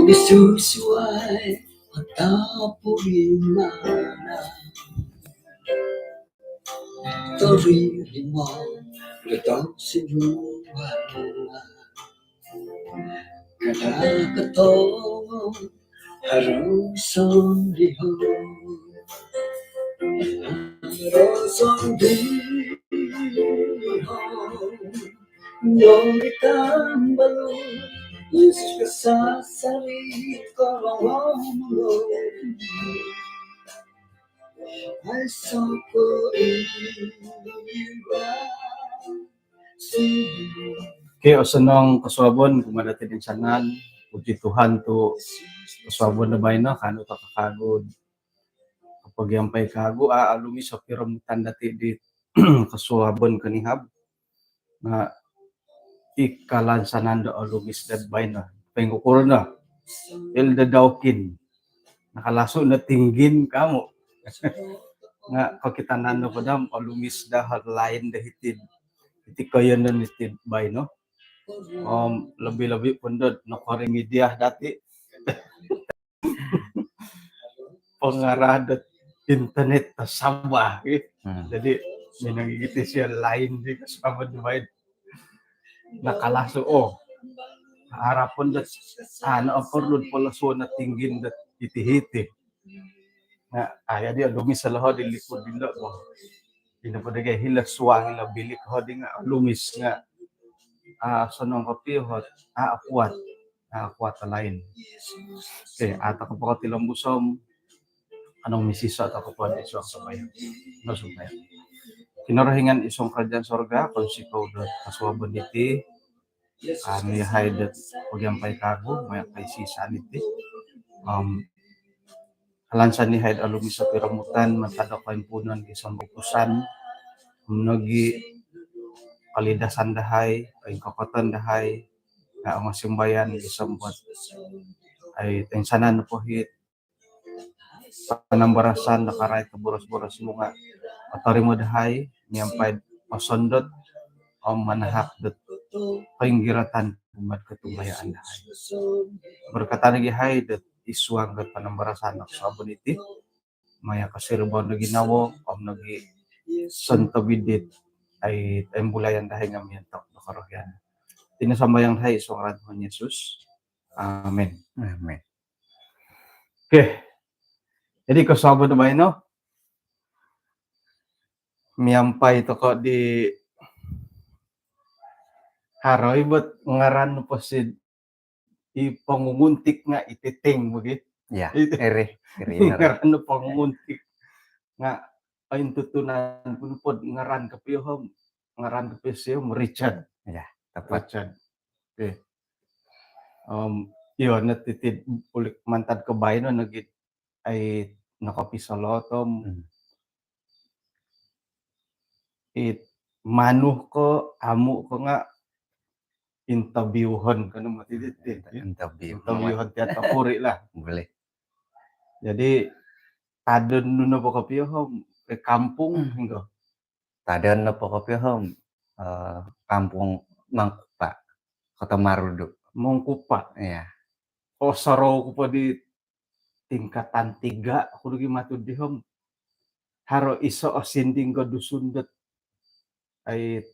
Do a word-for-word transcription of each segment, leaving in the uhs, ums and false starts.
Misusuai atau purimana. Tori limo letong sinua. Kada ketongo harus sondiho. Harus sondiho. Nyong ditambal Yesus kesasari korong. Ai soko iwa. Okey, osonong kosuabon kumaa dati toinsanan. Puji Tuhan tu kosuabon do baino kaanu toko kagu kopogiampai kagu, a, olumis o piromutan dati di kosuabon konihab. Nga i kalansanan do olumis do baino. Poingkukuro no? Il do daukin. Nakalasu no tinggin kamu. Nga kokitanan nopo do olumis do lain do hiti. Hiti koiyonon hiti baino. Om lebih-lebih pun do nokori media dati. Pengarah do internet do Sabah, gitu. Hmm. Jadi, minangigit isio lain di Sabah do baino. Nakalasu, oh. Harapon do, anu, perlu polosuon do tinggin do hiti-hiti. Nga, a, jadi olumis o loho di likud dilo, bo. Ino po dagai hilo suang, hilo bilik hodi nga olumis nga, a, osonong kopio hot, a, kuat. A, kuat o lain. Okey, a, toko po kotilombus om, anong misiso toko po di suang sambayang. No sambayang. Kinorohingan id suang kerajaan sorga, kounsikou do kosuabon diti, a, nu yahai dot pogiampai kagu, maya koisisan iti. Om, kalansan yahai dot olumis o piromutan, mantad do koimpuunan gisom utusan, om nogi kolidasan dahai, koingkokoton dahai, nga ongosimbayan gisom buat, ai, toinsanan nopo hiti, panambarasan do karait do boros-boros mu nga otorimo dahai miampai osondot om manahak dot koinggiratan kumaa kotumbayaan dahai. Berkatan nogi yahai dot id suang dot panambarasan do kosuabon iti, maya kosiribaan do ginawo om nogi sontob dit, ai, imbulayan dahai nga miontok do korohian. Iti no sambayang dahai id suang ngaran Tuhan Yesus. Amin. Amin. Okey. Jadi kosuabon do baino, miampai toko di haro i buat ngaran nopo si i pongunguntik nga i Titing bagi. Ya, iri, iri ngaran. Ngaran no pongunguntik. Nga, ointutunan ku nopo dot ngaran kopio om, ngaran kopio sio om Richard. Ya, tepat. Richard. Okey. Om, iyo, no titi bulik mantad ko baino nogi, ai, nokopisolot om. Hmm. It manu ko, amu ko nga interviewon ko no moti dit, dit. Interview. Interviewon tiap tokuri lah. Boleh. Jadi, tadon nu nopo kopio om, eh, kampung, hmm, hinggo. Tadon nopo kopio om, eh, Kampung Mongkupa, Kota Marudu. Mongkupa? Iya. Oh, sorou ku po di tingkatan tiga, aku lagi matud di om. Haro iso o sinding ko Dusun dot, ai,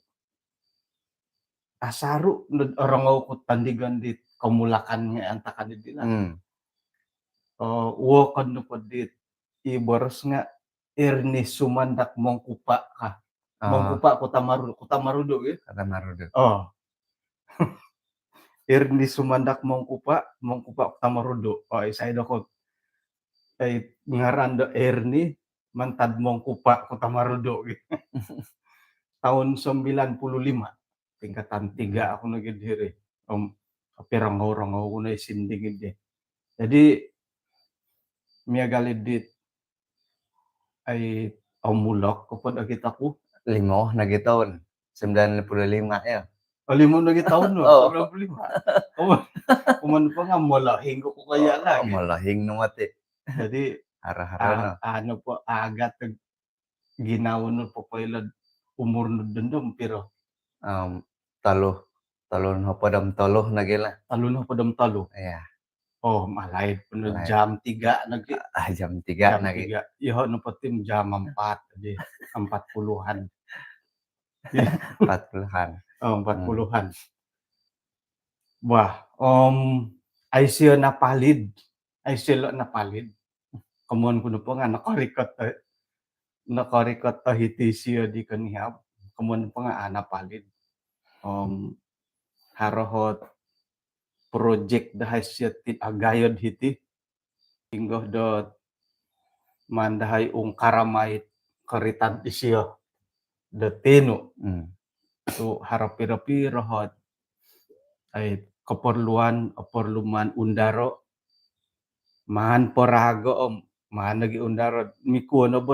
asaru no orongou ku tandigon di komulakan nga antakan di lah. Hmm. Oh, wokon nopo di i boros nga Ernie Sumandak Mongkupa ka. Ah. Mongkupa Kota Marudu, Kota Marudu, ya? Kota Marudu. Oh. Ernie Sumandak Mongkupa, Mongkupa Kota Marudu. Oh, isai do ko, eh, ngaran do Ernie mantad Mongkupa Kota Marudu. Tahun sembilan puluh lima, tingkatan tiga aku nogi diri. Om, tapi rongou-rongou ku no i sinding di. Jadi, miagal i dit, ai, omulok ko po do kito ku. Limo nogi tahun. Sembilan puluh lima, ya. Oh, limo nogi tahun no, oh. Sembilan puluh lima. Oh, kuman po nga molohing ko kaya lah. Oh, molohing no moti. Jadi, haro-haro no. Anu po, agat ginawo nu popoilo, umur nu dondo piro? Em, tolu, tolu nohopod om tolu nogi lah. Tolu nohopod om tolu. Iya. Oh, alaid pun jam tiga lagi. Ah, jam tiga lagi. Jam tiga. Yoho nopo tim jam empat tadi, empat puluhan. Empat puluhan. Oh, empat puluhan. Wah, om, aiso napalid. Aiso lo napalid. Komoyon ku nopo nga nokorikot, nokorikot hiti sio di konihab. Komoyon nopo nga napalid. Om, haro ot projek dahai sio ti agayo hiti. Inggo dot maan dahai ungkaramai korita disio do tinu. Tu haro piro-piro ot ai keperluan, keperluan undaro, maan porago om, maan lagi undaro, mikuo no bo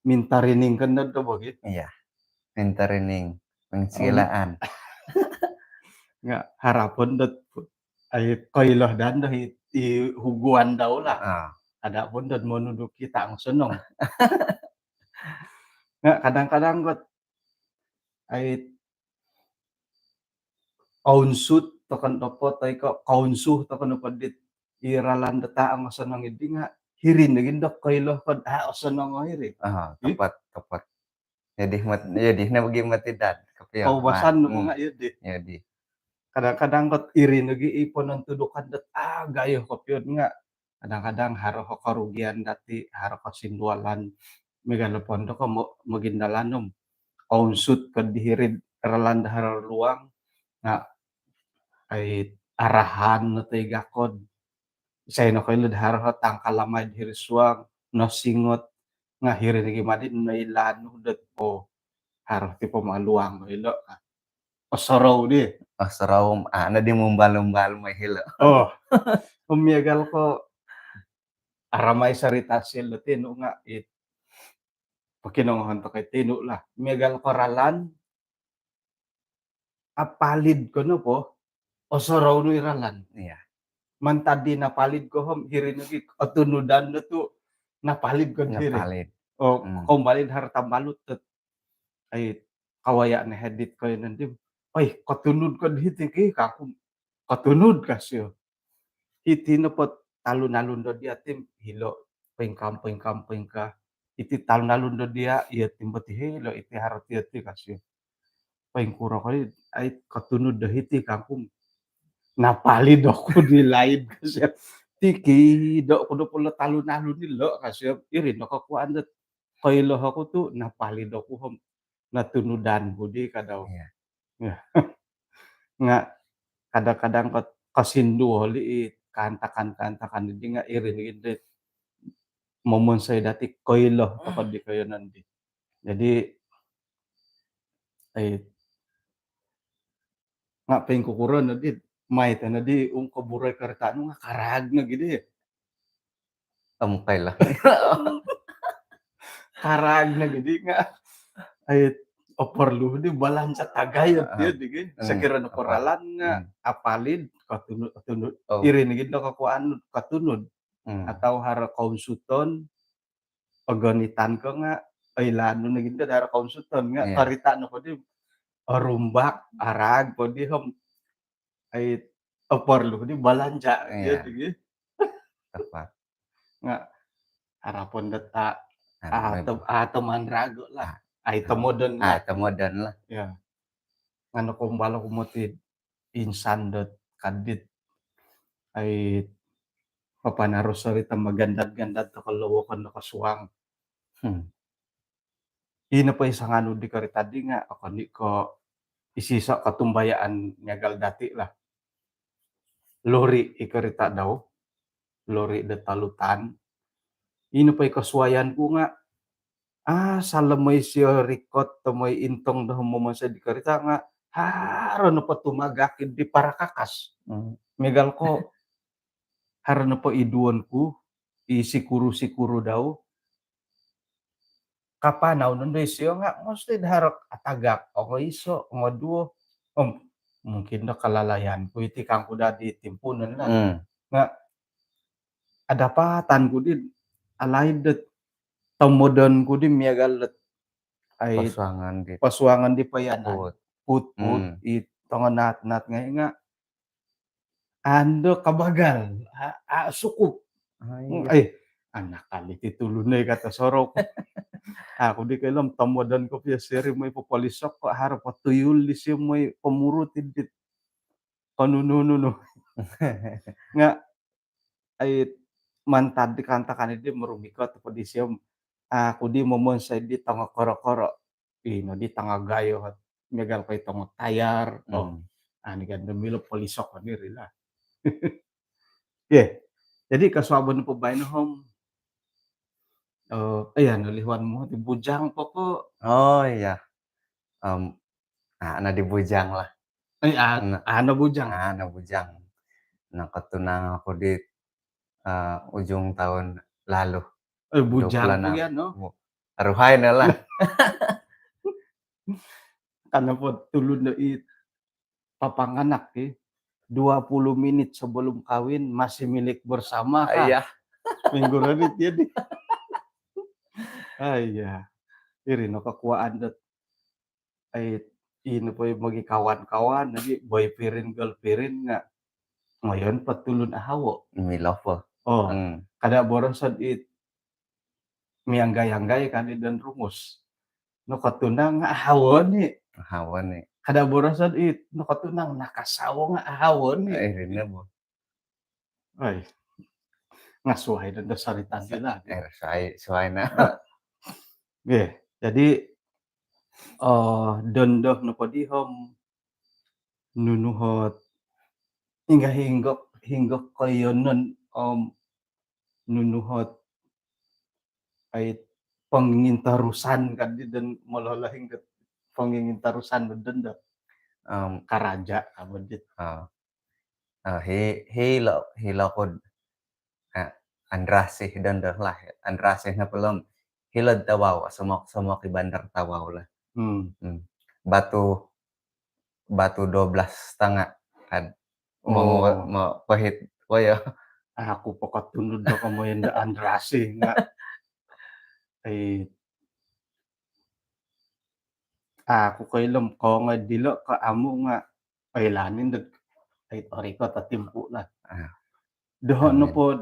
minta rining kena do bo gi. Iya. Minta rining, mangsilaan. Nga harapon dot ai koilo dan do i, i huguan dau lah. Ah. Ada pun dot monuduk kita ang seneng. Nga kadang-kadang kot ai kaunsut tokon opo toi ko kaunsuh tokon opo dit i ralan dot a' osonong idi nga hiri nogi ndo koilo kod a' osonong o hiri. Ah, tepat, tepat. Jadi mat, jadi na bagi mati dan. Kaubasan nu nga iya di. Iya di. Kadang-kadang kot iri nogi i ponontudukan dot agayo kopio nga kadang-kadang haro kerugian dati, haro kesindualan, miagal nopo ndo ko mo-, mogindalan om kaunsut ko di hiri ralan do haro luang, nga ai arahan no toi gakod. Isai nokoilo do haro tangkalamai di hiri suang, nosingot, nga hiri nogi madi noilaan nu dot, oh, haro ti poma luang ilo ka. Osorou di. Osorou, ah, na di mumbal-umbal mai hilo. Oh. Miagal ko aramai sarita silo tinu nga it. Pokinongohon tokou tinu lah. Miagal ko ralan, apalid ko nopo, osorou nu i ralan. Iya. Mantad di napalid ko om hiri nogi otunudan nu tu napalid ko hiri. Napalid. Oh, kombali do haro tambalut tu ai kawaya ne hedit ko i nondi. Oi, kotunud ko di hiti ki, kaku. Kotunud kasio. Hiti nopo talun-alun do dia tim hilo poingkam, poingkam, poingka. Iti talun-alun do dia, iya tim boti hilo, iti haro ti, iti kasio. Poingkuro ko i, ai kotunud do hiti kangku. Napalid oku di laid kasio. Tiki do kudo pulo talun-alun ilo kasio. Iri no kokuan dot koilo oku tu napalid oku om natunudan ku di kadau. Iya. Nga kadang-kadang ko-, kosinduo li i kaantakan-kaantakan di nga iri nogi di momonsoi dati koilo tokou di koiyonon di. Jadi, ai, nga poingkukuro no di, mai tana di ungkoburoi karita nu nga karaag nogi di. Om koilo. Karaag nogi di nga, ai, oporlu di balanja tagayo dia di gi. Sakira no poralan nga apalid, kotunud, kotunud. Iri nogi do kokuan kotunud. Atau haro kaunsuton, pogonitan ko nga, oilaan nu nogi do haro kaunsuton nga, karita nopo di orumbak, araag po di om, ai, oporlu di balanja dia di gi. Tepat. Nga harapon dot a, a, to-, a, toman rago lah. Ai, tomodon lah. Tomodon lah. Ya. Nga nokombal oku moti insan dot kadit. Ai, papanarus sorita magandad-gandad tokou lo wokon do kosuang. Hmm. Ino po i sanganu di karita di nga, okon i ko isiso kotumbayaan miagal dati lah. Lori i karita dau, lori do tolutan. Ino po i kosuayan ku nga, ah, asal moi sio rikot do moi intong do momonsoi di karita nga, haro nopo tumagak di parakakas. Hmm. Miagal ko, haro nopo iduon ku, i sikuru-sikuru dau, kapanau nondo isio nga, mesti do haro atagak, ongo iso, ongo duo. Om, mungkin do kalalayan ku iti kangku dadi timpuunon lah. Hmm. Nga, adapatan ku di, alaid dot tomodon ku di miagal dot, ai, posuangan di, posuangan di poyanan. Put. Put, put, hmm, i tongo naat-naat ngai nga, ando kabagal, a, a, sukup. Ai, anak kali ti tulun oi, kato sorou ku. Aku di koilo om tomodon kopio siri moi popolisok ko, haro po tuyul disio moi pomurut dit konunu-nunu. Nga ai, mantad di kaantakan di morumikot po disio om aku di momonsoi di tongo koro-koro. Ino di tongo gayo, miagal ko i tongo tayar. Oh, ani kan do milo polisok ko diri lah. Ye. Jadi kasuabon po baino om, eh, iya, nolihuan mu di bujang po ko? Oh, iya. Om, ah, na di bujang lah. Eh, ah, na, ah, na bujang. Ah, na bujang. Nakatunang aku di, eh, ujung tahun lalu. Eh, bujang po ya, no? Aruhai na lah. Karena po tulun do i papanganak, eh, dua puluh minit sebelum kawin masih milik bersama kah? Iya. Minggu rarit ya di. Ah, iya. Iri no kakuaan dot ai, ino po i mogi kawan-kawan, jadi boyfriend, girlfriend nga ngoyon po tulun ahawo. Milo po. Oh, kada boroson it mianggai-anggai kan i don rumus. Nokotunang nga ahawo ni. Ahawo ni. Kada boroson it nokotunang nakasawo nga ahawo ni. Eh, iri no bo. Ai. Nga suai do sarita di lah. Eh, suai, suai na. Oke, jadi, eh, dondo nopo di om nunu ot hinggo, hinggo, hinggo koiyonon om nunu ot ai pongingintarusan kan di don, molohing dot pongingintarusan do dondo. Em, karaja ka bo dit. Ah. Ah, hi-, hilo, hilo ku, ah, Andrasih dondo lah. Andrasih no po om hilo'd Tawau, somok-somok i bandar Tawau lah. Hmm. Hmm. Batu, batu dua belas setengah. Kad, oh, mau, mau pahit, oh ya. Aku po kotunud do komoyon do Andrasih nga. Ai, aku koilo om kongoi dilo ka amu nga oilaan dot ai, orikot o timpu lah. Ah. Doho nopo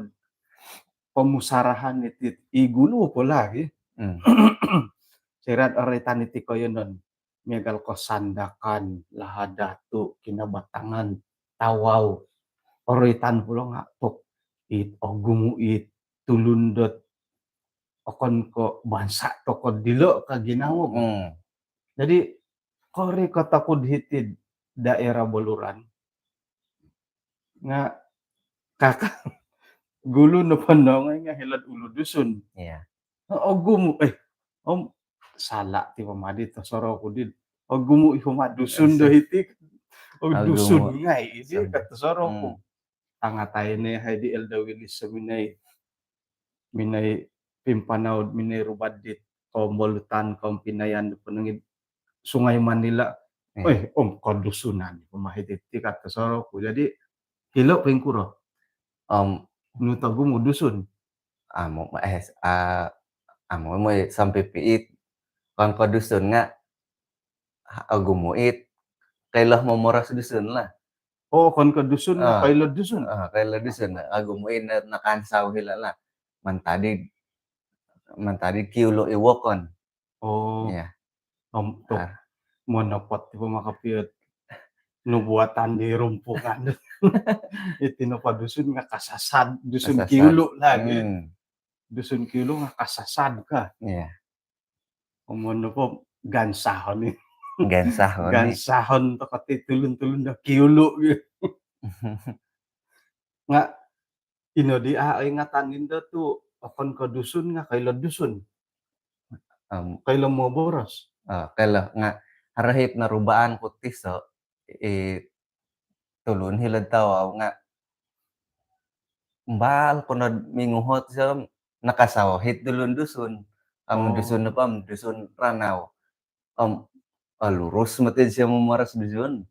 pomusarahan iti, i gulu po lagi. Hmm. Soira oroitan iti koiyonon, miagal ko Sandakan, Lahad Datu, Kinabatangan, Tawau. Oroitan pulo nga tok it ogumu it tulun dot okon ko bansa tokou dilo ka ginawo. Hmm. Jadi korikot oku do hiti'd daerah Beluran. Nga kaka gulu nopo nongoi nga hilo'd Ulu Dusun. Iya. Ogumu, eh, om salah ti pama di tosorou ku di. Ogumu i pama Dusun do hiti. Oh, Dusun ngai i di ka tosorou ku. Tangatai no yahai di Elder Willis minoi, minoi pimpanau, minoi rubat dit kombolutan, kompinayan do ponong id Sungai Manila. Oi, om kodusunan pama hiti ti ka tosorou ku. Jadi hilo poingkuro? Om nunu togumu Dusun? Amu, eh, ah, amu, amu sampai piit. Okon ko Dusun nga, ah, ogumu it koilo momoros Dusun lah. Oh, okon ko Dusun nga koilo Dusun. Ah, koilo Dusun. Ogumu it na, nakansau hilo lah. Mantad di, mantad di kiulu i wokon. Oh. Iya. Om tok monopot ti pama kopio nubuatan di rumpungan. Iti nopo Dusun nga kasasad, Dusun kiulu lagi. Hmm. Dusun kiulu nga kasasad ka. Iya. Om nopo gansahon ni. Gansahon ni. Gansahon tokou ti tulun-tulun do kiulu. Nga ino di, ah, ingatan indo tu okon ko Dusun nga koilo Dusun. Em, koilo moboros. Ah, koilo nga haro it narubaan ku tiso, i tulun hilo'd Tawau nga mbal ko nod minguhot so nakasawo it tulun Dusun. Om Dusun apa, om Dusun Ranau. Om, ah, lurus mati sia momoros Dusun.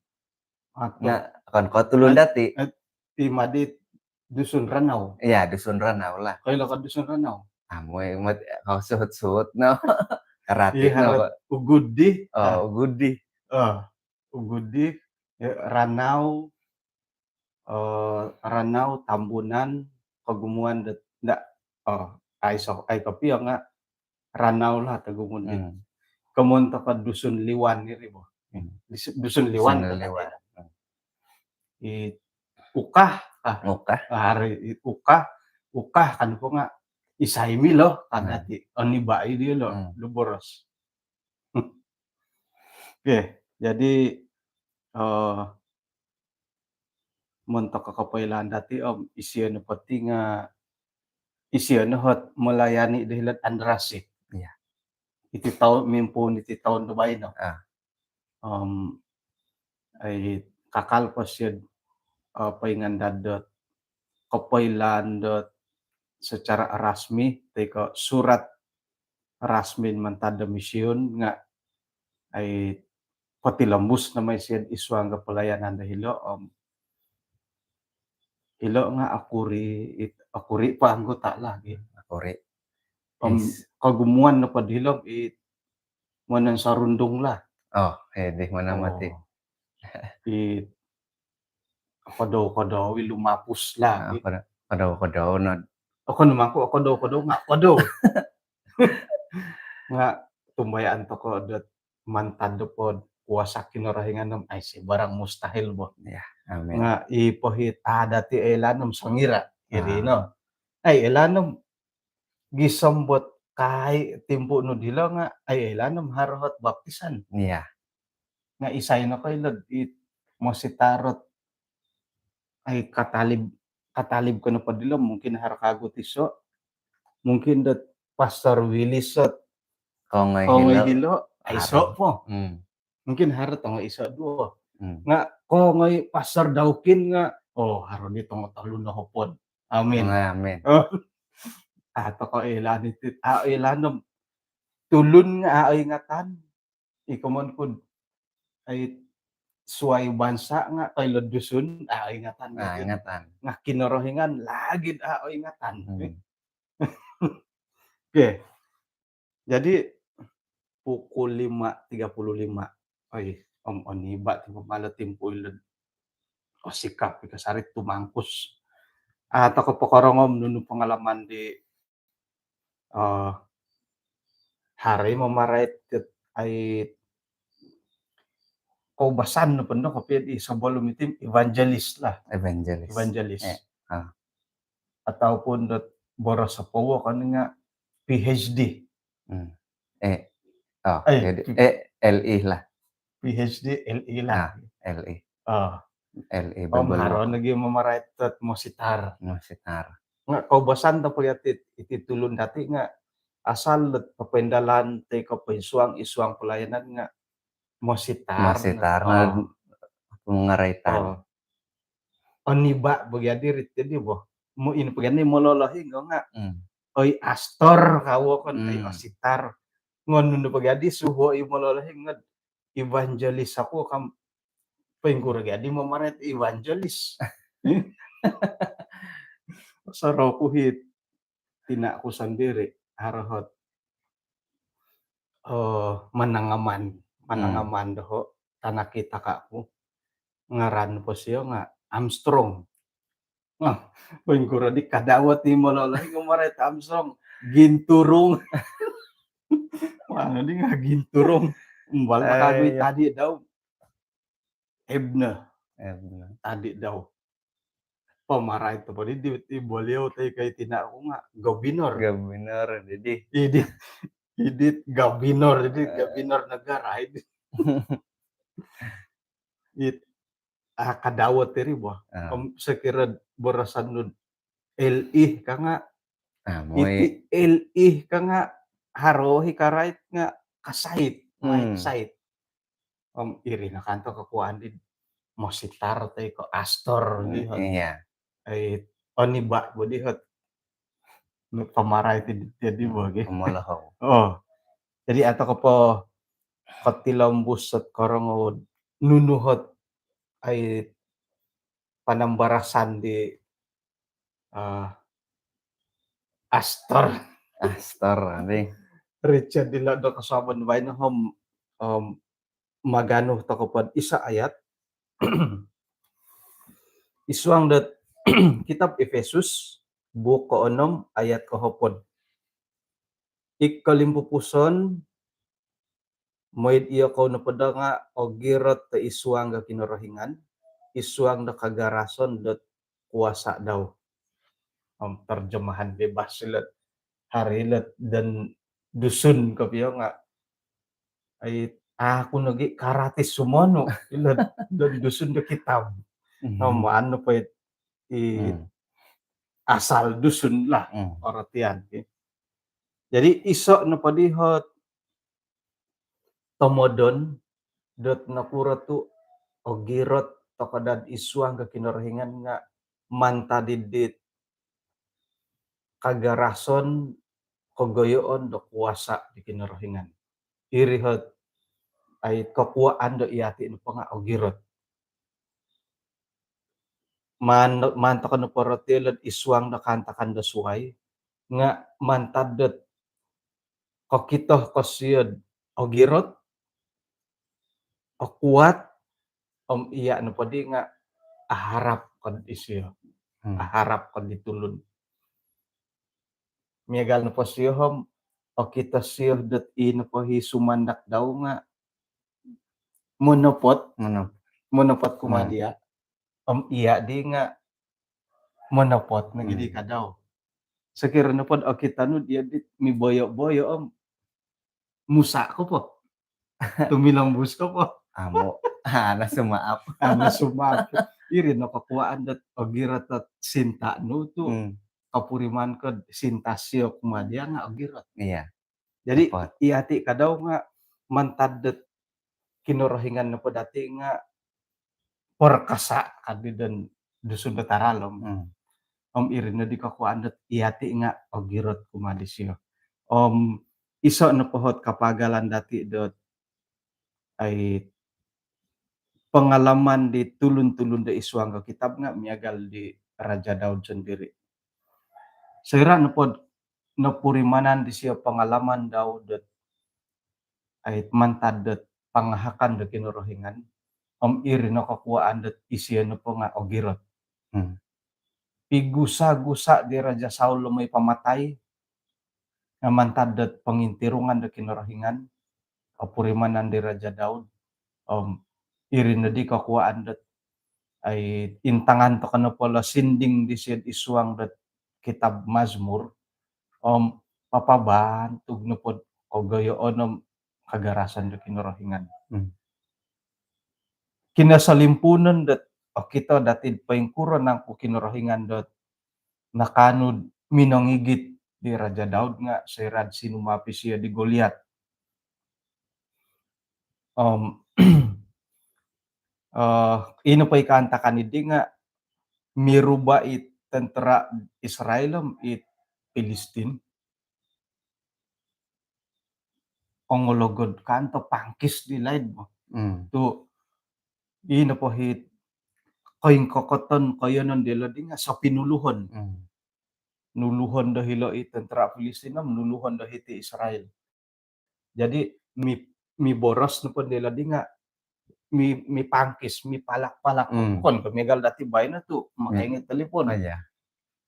Nga okon ko tulun dati. Ti madi Dusun Ranau. Iya, Dusun Ranau lah. Koilo ko Dusun Ranau? Amu, eh, mat, kau suhut-suhut no. Karati no. Ugudi. Oh, Ugudi. Oh, Ugudi, eh, Ranau. eh, Ranau, Tambunan, kogumuan dot nda, oh, ai so, ai kopio nga Ranau lah togumuan dit. Hmm. Komoyon toko Dusun Liwan iri bo. Hmm. Dusun Liwan. Dusun Liwan. Hmm. I Ukah, ah. Ukah. Hari i Ukah, Ukah kan po nga isai milo kan. Hmm. Ati, oni ba i dilo, hmm, lo boros. Okey, jadi, eh, montok kopoilaan dati om isio no penting, ah, isio no hot melayani di hilo'd Andrassy. Iya. Iti toun mimpuun iti toun do baino. Ah. Om, ai, kakal po sio, eh, poingandad dot kopoilaan dot secara rasmi, toi ko surat rasmi mantad do mision nga, ai, potilombus no mai sio id suang do pelayanan do hilo, om hilo nga okuri, it, okuri po anggota lah gi. Okuri. Om, yes, kogumuan nopo do hilo it monon sarundung lah. Oh, eh, di mana mati? Oh. It, kodou-kodou i lumapus lah. Ah, gi. Kodou-, kodou-kodou no. Okon mangku, kodou-kodou nga kodou. Nga tumbayaan toko dot mantad do pod kuasa Kinorohingan om aiso barang mustahil bo. Ya, amin. Nga i pohit adat i oilaan om songira iri no. Ai oilaan om gisom dot kai timpu nu dilo nga ai oilaan om haro hot baptisan. Iya. Nga isai no koilo it mositar ot, ai, katalib, katalib ko nopo dilo, mungkin haro kagu tiso, mungkin dot Pastor Willis ot kongoi hilo, aiso po. Hmm. Mungkin haro tongoi iso duo. Hmm. Nga kongoi Pastor Daukin nga, oh, haro di tongotolu nohopod. Amin. Amin. Oh. Ah, toko oilaan iti, ah, oilaan om tulun nga, ah, ingatan. I komoyon ku, ai, suai bansa nga koilo Dusun, ah, ingatan. Ah, ingatan. Nga Kinorohingan lagi, ah, ingatan. Hmm. Okey. Jadi pukul lima tiga puluh lima. Oi, om oni ba ti pemala timpu ilo. Oh, sikap ika sari tumangkus. Ah, toko pokorongou nunu pengalaman di, eh, haro i mamarait ket, ai, koubasan nopo ndo kopio di sebelum iti evangelis lah. Evangelis. Evangelis. Eh, ah. Ataupun dot boros sopowo kan nga P H D. Hmm. Eh, oh, eh, jadi, eh, L I lah. P H D, L I lah. Ah, L I. Ah. L I. Om Bible haro lagi mamarait dot mositar. Mositar. Nga koubasan tokou lihat it, iti tulun dati nga asal dot papaindalan toi ko poinsuang id suang pelayanan nga mositar. Mositar, nah, pengaraitan. Oh. Oni ba bagi adi rit jadi bo. Mu ini bagi ani mololohing nga. Hmm. Oi astor kawo kan, oi ositar. Ngon nunu bagi adi suho i mololohing nga evangelis aku kam pengkuro jadi mamarait evangelis. Soroku hit tina ku sendiri, haro hot, eh, manangaman, manangaman doho, tanak i taka ku. Ngaran po sio nga Armstrong. Nah, pengkuro di kadawat i mololohing mamarait Armstrong. Ginturung. Mana di nga Ginturung. Mbal kagu i tadi dau. Ebner. Ebner. Tadi dau. Pamarait po di, di, di beliau toi ko i tina ku nga gobinor. Gobinor, jadi. Idit, idit gobinor, jadi gobinor negara idit. It, ah, kadawat iri bo. Ah. Om sekira boroson nu L I ka nga. Ah, moi. Iti L I ka nga haro i karait nga kasait, mai kasait. Om iri no kanto kokuaan di mositar toi ko astor di hot. Iya. Ai, oni ba bo di hot. Nu pamarait ti jadi bo gi. Pomolohou. Oh. Jadi atau ko po kotilombus hot korongou nunu hot ai panambarasan di, ah, astor. Astor, ani. Richard dilo do kosuabon baino om, om, maganu tokou po do iso ayat. Id suang dot kitab Efesus, buuk koonom ayat kohopod. I kolimpupuson, mooi do iyokou nopo do nga' ogirot do id suang do Kinorohingan, id suang do kagarason dot kuasa dau. Om terjemahan bebas ilot hari ilot don Dusun kopio nga', ai, aku nogi karatis sumonu ilot don Dusun do kitab. Mhm. Om maan nopo it i Hmm. asal Dusun lah Hmm. orotian. Jadi iso nopo di hot tomodon dot nokuro tu' ogirot toko' dot id suang do Kinorohingan nga' mantad id dit kagarason, kogoyoon do kuasa di Kinorohingan. Iri hot ai kokuaan do iyati' nopo nga' ogirot. Maan, maan toko' nopo roti ilot id suang do kaantakan do suai nga' mantad dot kokito ko sio dot ogirot, okuat, om iya' nopo di nga' aharap ko disio. Hmm. Aharap ko di tulun. Miagal nopo sio om okito sio dot i nopo hi sumandak dau nga' monopot. Monop- monopot kumaa Hmm. dia. Om iya' di nga' monopot nogi di Hmm. ka dau. Sokiro nopo dot okito nu dia dit miboyo-boyo om musa' ko po. Tumilombus ko po. Amu'. Ah, na sumaap. Ah, na sumaap. Iri no kokuaan dot ogirot dot sinta nu tu' Hmm. kopuriman ko dot sinta sio kumaa dia nga' ogirot. Iya. Jadi, Tepat. iyati' ka dau nga' mantad dot Kinorohingan nopo dati' nga' perkasa ka di don Dusun do taralom. Hmm. Om iri no di kokuaan dot iyati' nga' ogirot kumaa disio. Om iso nopo hot kapagalan dati' dot ai pengalaman di tulun-tulun do id suang do kitab nga' miagal di Raja Daud sondiri'. Soira' nopo dot nopurimanan disio pengalaman Daud dot ai mantad dot pangahakan do Kinorohingan, om iri no kokuaan dot isio nopo nga' ogirot. Hmm. Pigusa-gusa di Raja Saul do mooi pamatai, nga' mantad dot pongintirungan do Kinorohingan, opurimanan di Raja Daud, om iri no di kokuaan dot ai intangan toko' nopo lo sinding disio id suang dot kitab Mazmur, om papabantug nopo dot kogoyoon om kagarasan do Kinorohingan. Hmm. Kinosolimpuunon dot okito dati' dot poingkuro nangku Kinorohingan dot nakaanu do minongigit di Raja Daud nga' soira' dot sinumaap isio di Goliat. Om, eh, ino po i kaantakan iddi nga' miruba' i tentera Israel om i Pilistin. Ongologod kan to pangkis di laid bo. Hmm. Tu' ino po hi koingkokoton koiyonon dilo di nga' sopinuluhon. Hmm. Nuluhon do hilo i tentera Pilistin om nuluhon do hiti Israel. Jadi mi, miboros nopo dilo di nga' mi, mipangkis, mipalak-palak. Hmm. Okon ko miagal dati baino tu' makaingit telefon. Oh, iya.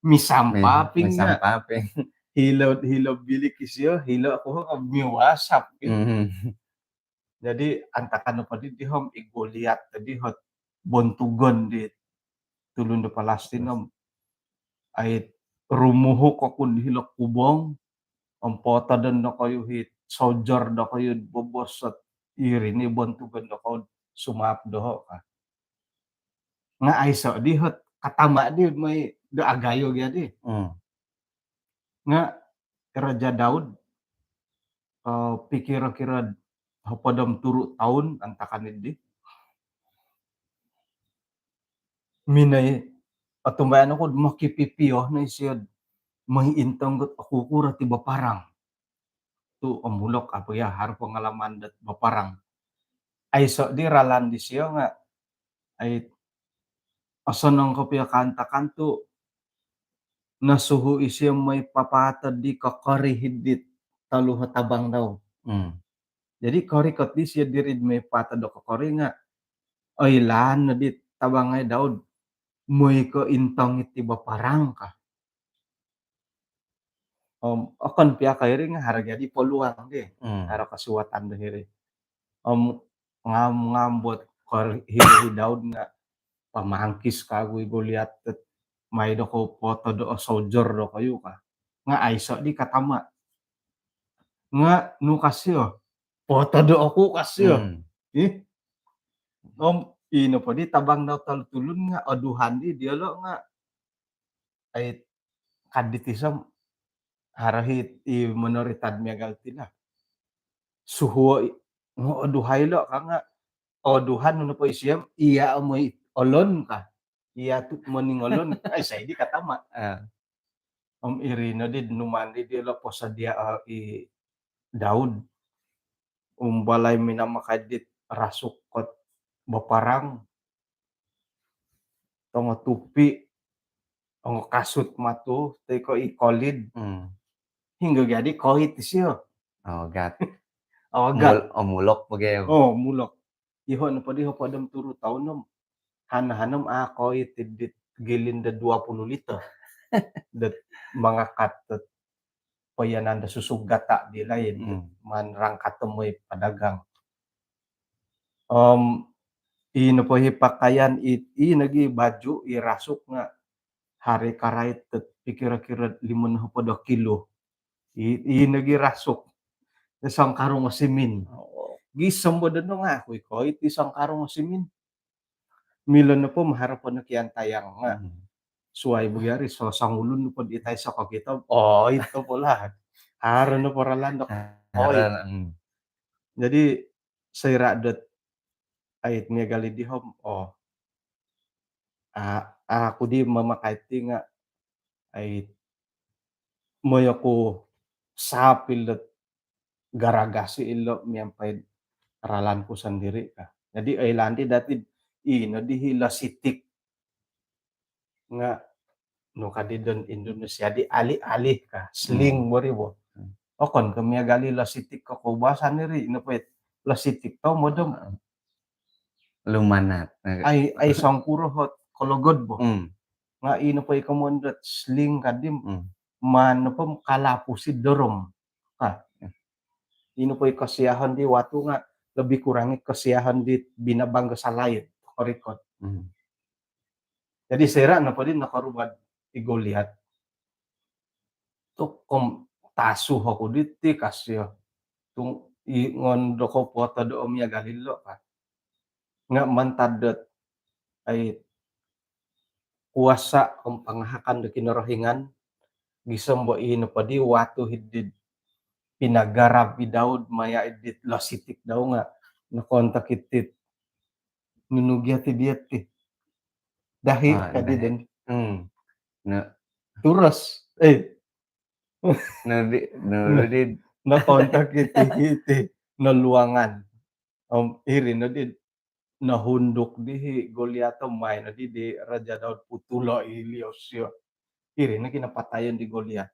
Misampaping nga'. Misampaping. Hilo, hilo bilik isio, hilo aku ho miwasap. Hmm. Jadi antakan nopo di, di hom i Goliat tadi hot bontugon di tulun do Palestin om ai rumuhuk oku di hilo kubong, om potodon dokoyu hi sojor dokoyu bobos ot iri ni bontugon dokoyu sumaap doho ka. Nga' aiso di hot katama di mai do agayo gia di. Hmm. Nga' Raja Daud, eh, pikiro-kiro hopod om turu toun antakan iddi. Minoi, otumbayaan oku do mokipipio no isio do moi intong got okukuro ti baparang. Tu' omulok apo ya haro pengalaman dot baparang. Aiso di ralan disio nga' ai osonong kopio kaantakan tu' nosuhu isio moi papaatod di kokori hiddi tolu ho tabang dau. Hmm. Jadi korikot disio diri moi paatod do kokori nga' oilaan no di tabang ai Daud. moi ko intong iti baparang ka. Om okon pia ka iri nga haro gia di peluang di. Hmm. Haro kasuatan do hiri. Om ngam-ngam buat kor hiri Daud nga pamangkis kagu i Goliat tet mai do ko poto do o soldier do koyu ka. Nga aiso di katama. Nga nu kasio. Poto do oku kasio. Hmm. Ih. Om ino po di tabang dau tolu tulun nga oduhan di diolo nga ai kadit isom haro hit i monoritad miagal ti lah. Suhuo i, ngo oduhai lo ka nga oduhan nu po isiam, iya omoi olon ka. Iya tu moning olon. Ai sai di katama. Ah. Om iri no di numan di diolo posodia i Daud. Umbalai minamakai dit rasuk kot baparang. Tongo tupi, tongo kasut matu, toi ko i kolid. Hmm. Hinggo jadi koit isio. Oh, gat. Oh, gat. Mul-, oh, mulok bagai. Oh, mulok. Iho no podi ho podom turu taun nom. Han-, hanom a koit dit gilin de dua puluh liter. Det mangakat det poyanan do susug gata di lain. Hmm. Man rangkat temui padagang. Om i nopo hi pakaian i, i nogi baju i rasuk nga hari karait tet pikira-kira lima nohopod kilo. I, i nogi rasuk. Songkarung o simin. Oh. Gisom bo dono nga aku i koit i songkarung o simin. Milo nopo maharap no kian tayang nga. Hmm. Suai bagi hari so songulun nopo di tai soko kita. Oh, itu pula. Haro nopo ralan dok. Haro, oh, hmm. Jadi soira dot ait miagal di hom. Oh. A, aku di mamakai ti nga ait moyo ku sapil dot garagasi ilo miampai ralan ku sendiri ka. Jadi oilaan di dati ino di hilo sitik. Nga nu kadi don Indonesia di alih-alih ka, sling. Hmm. Bori bo. Hmm. Okon ko miagal i lasitik ko koubasan iri, ino po it lasitik to modom. Hmm. Lumanat. Ai, ai songkuro hot kologod bo. Hmm. Nga ino po i komon dot sling kadim. Hmm. Man po kalapusi dorom. Ha. Hmm. Ino po i kasiahan di watu nga lebih kurang i kasiahan di binabang kesalain. Korikot. Hmm. Jadi soira nopo di nokorubad i Goliat. Tu kom tasu oku diti kasio. Tung i ngon doko poto do om ia galilo ka. Nga mantad dot ai kuasa om pangahakan do Kinorohingan gisom bo i nopo di watu hidid pinagarap i Daud maya idit lasitik dau nga nokontok itit nunu gia ti dia ti. Dahi. Ah, kadi dahi. Den. Hmm. Na. Turos. Eh. Na di, na di. Nokontok iti, iti. Noluangan. Om iri no di nohunduk di hi Goliat om mai no di di Raja Daud putulo i liosio. Iri no kinapatayon di Goliat.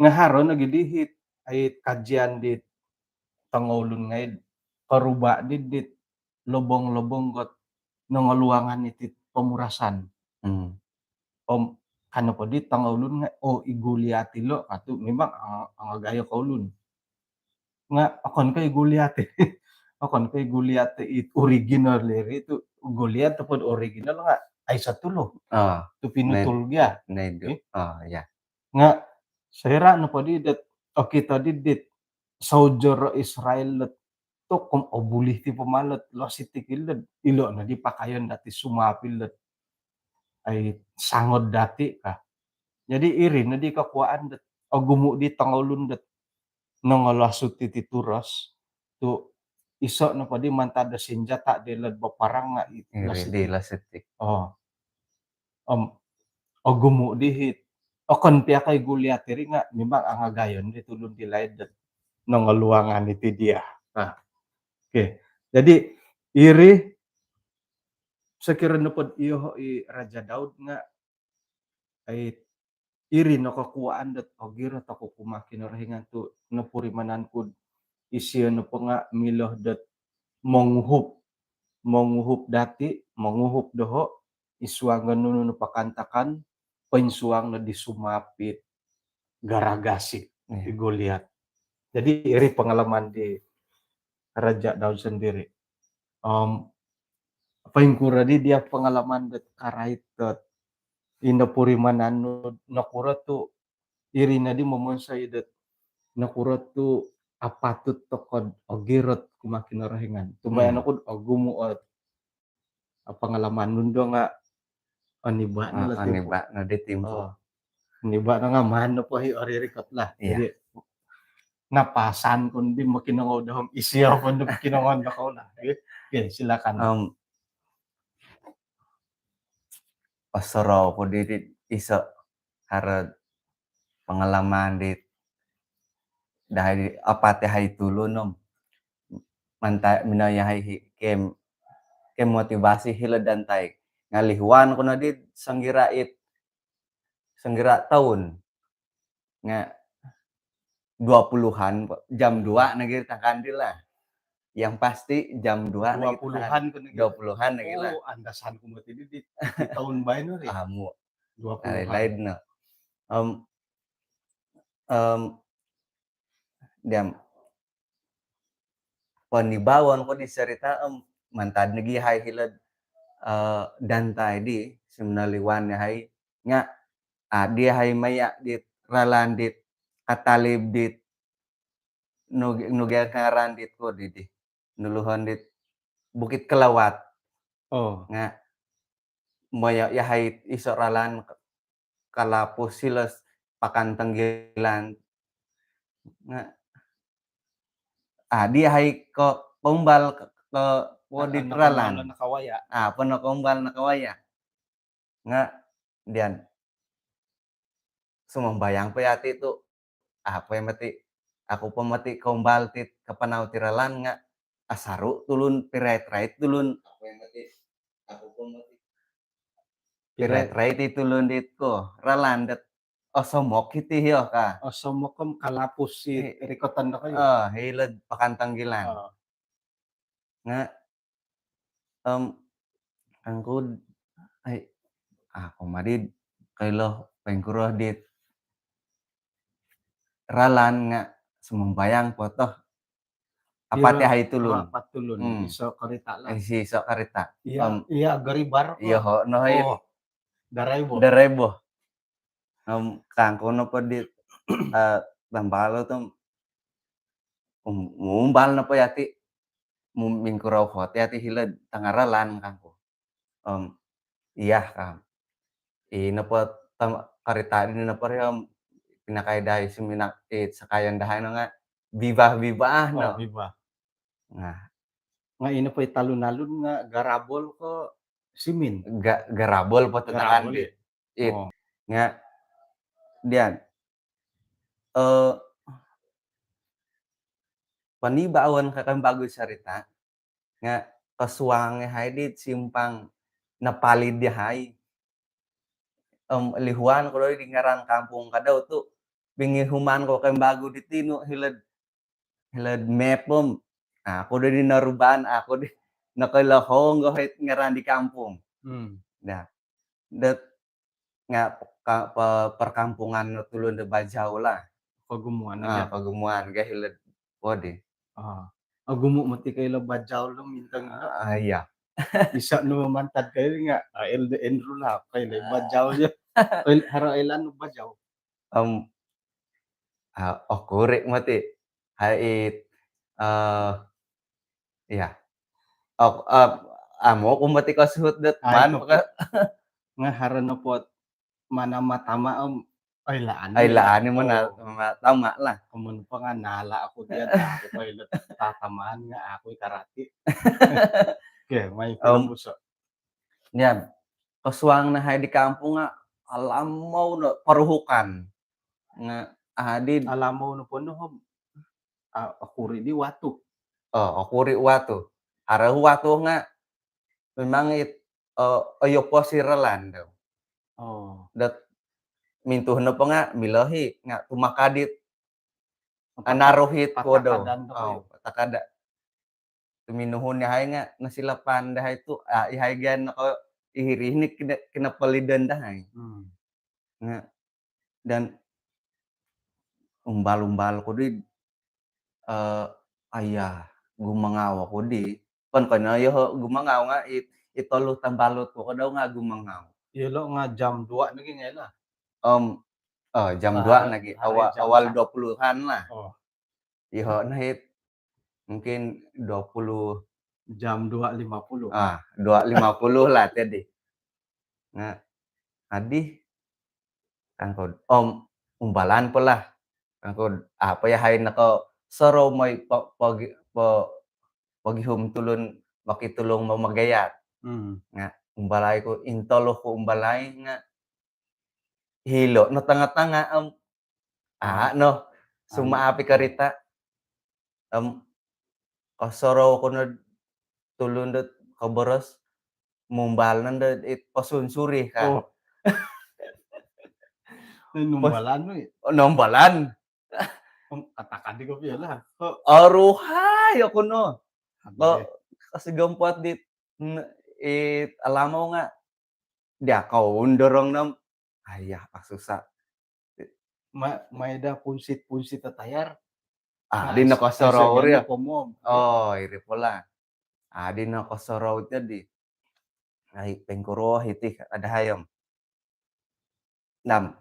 Nga haro nogi di hit, ai kajian di tongoulun ngai koruba di dit lobong-lobong got nongoluangan iti pomurasan. Hmm. Om kano po di tongoulun ngai, oh, i Goliat ilo katu memang ang-, angagayo koulun. Nga okon ko i Goliat. Okon ko i Goliat it original iri tu Goliat tu pod original nga aiso tulu. Ah, tu pinutul gia. Nai-, naidu. Eh? Ah, ya. Nga soira nopo di dot okito di dit soldier Israel dot tokom obulih ti pomalot lasitik ilo, ilo no di pakayon dati sumapil dot ai sangod dati ka. Jadi iri no di kakuaan dot ogumu di tongoulun dot nongolasut iti turos tu iso nopo di mantad do sinjata di lod baparang nga i-, iri lasitik. Di lasitik. Oh. Om ogumu di hit. Okon pia kai Goliat iri nga memang angagayon di tulun di laid dot nongoluangan iti dia. Nah. Okey. Jadi iri sokiro nopod iyo i Raja Daud nga ai iri no kakuaan dot ogirot oku kumaa Kinorohingan tu nopurimanan kud isio nopo nga milo dot monguhup, monguhup dati, monguhup doho, isuang nunu-nunu pakantakan, poinsuang no di sumapit garagasi di Goliat. Jadi iri pengalaman di Raja Daud sendiri. Om poingkuro di dia pengalaman dot karait dot ino purimanan nu, nokuro tu iri nodi momonsoi dot nokuro tu apatut tokou ogirot kumaa Kinorohingan. Tumbayaan oku ogumu o pengalaman nu do nga oniba no lah timpu. Oniba no di timpu. Oh. Oniba no nga maan no po hi oririkot lah. Iya. Jadi napasan ku di mokinongou do om isio po do mokinongou do kou lah. Oke, silakan. Om, osorou ku di, di iso haro pengalaman di dahai di apat yahai tulun om mantad minoi yahai hi kem, kem motivasi hilo dantai. Ngalihuan ku no di songgira it, songgira toun. Nga dua puluhan po, jam dua nogi tangkandil lah. Yang pasti jam dua nogi tangkandil. Dua puluhan ku nogi. Dua puluhan nogi lah. Oh, andasan ku moti di, di toun baino ri. Amu. Dua puluhan. Lain-lain no. Om, om, diam. Ponibaon ku di sarita om mantad nogi yahai hilo'd dantai di, suminoliwan yahai nga adi yahai maya dit ralan dit katalib dit nu, nu gia ngaran dit ko di, di nuluhon dit Bukit Kelawat. Oh. Nga maya yahai iso ralan kalapus hilo'd Pakan Tenggilan. Nga adi yahai ko koumbal ko, ko di ralan. Apa no koumbal nakawaya. Nga dian sumambayang po yati tu, apa moti, aku po moti koumbal ti kapanau ti ralan nga asaru tulun, pirait-rait tulun. Apa moti, aku po moti pirait-rait i tulun dit ko ralan dot osomok hiti hio ka. Osomok om kalapus i rikoton do kayu. Oh, hilo'd Pakan Tenggilan. Oh. Nga om kangku, ai, aku madi koilo poingkuro dit ralan nga sumambayang po toh. Apat yahai tulun. Apat tulun. Iso karita lah. Iso karita. Iya, iya, garibar ko. Iya ho no hai. Daraibo. Daraibo. Om kangku nopo di tambalut tu, mumbal nopo yati, mingkurau hot yati hilo'd tanga ralan kangku. Om iya ka. I nopo karita di nopo ri om pinakai dahai suminak, i sakayan dahai no nga Viva Viva no. Oh, Viva. Nah. Nga ino po i talun-alun nga garabol ko simin? Garabol po tatakan di. It. Nga dian ponibaon kakang bagus sarita nga kosuang yahai di simpang napalid yahai. Om lihuan ku do di ngaran kampung kadau tu, bingihuman ku kakang bagu di tinu hilo'd, hilo'd map om. Aku do di noruban, aku di nokoilohong go hit ngaran di kampung. Dah. Dot nga perkampungan no tulun do Bajau lah. Kogumuan. Ah, kogumuan ga hilo'd podi. Ah. Ogumu moti koilo Bajau lo mintong ilo. Ah, iya. Iso no mantad koilo nga L D N ru lah koilo Bajau yo. Koilo haro ilaan Bajau. Om okuri moti. Hai it. Iya. Amu ku moti kosuhut dot man. Nga haro nopo mana matama om oilaan. Oilaan i mana matama lah. Komun panganala aku dia aku toilet tatamaan nga aku i karati. Oke, mai film buso. Nian kosuang no hai di kampung nga alamou no paruhukan. Nga adi alamou no pono om okuri di watu. Oh, okuri watu. Haro watu nga memang it oyo posi ralan do. Oh. Dot mintuh nopo nga milohi nga tumakadit. Anaruhit kodo. Patakada. Tuminuhun yahai nga nasilapan dahai tu, ah, yahai gian noko iri ni kina-, kinapalidan dahai. Nga, dan umbal-umbal ku di, eh, ayah, gumangau aku di. Pan kono yoho gumangau nga it, it tolu tambalut ku kadau nga gumangau. Iyolo nga jam dua nogi ngai lah. Om, eh, jam dua nogi, awal, awal dua puluhan lah. Yoho nahit mungkin dua puluh. Jam dua lima puluh. Ah, dua lima puluh lah tadi. Nga, adi, kangku, om, umbalan po lah. Kangku, apa yahai nakasorou moi po-, pogi-, po-, pogihum tulun mokitulung mamagayat. Nga, umbalai ku, intolu ku umbalai nga, hilo no tanga-tanga, om, a, no, sumaapi karita. Om, kosorou ku no tulun dot koboros, mumbal no dot it posunsuri ka. Oh. Numbalan no. Numbalan. Katakan di kopi lah. Aruhai aku no. Ko, kasi gompat di, n-, it alamau nga, dia kau undorong nam. Ayah, ah, susah. Ma-, maida punsit-punsit tatayar. Ah, di nakasorou ri. Oh, iri pula. Ah, di nakasorou tadi. Ai, pengkuro hiti ada hayam. Nam.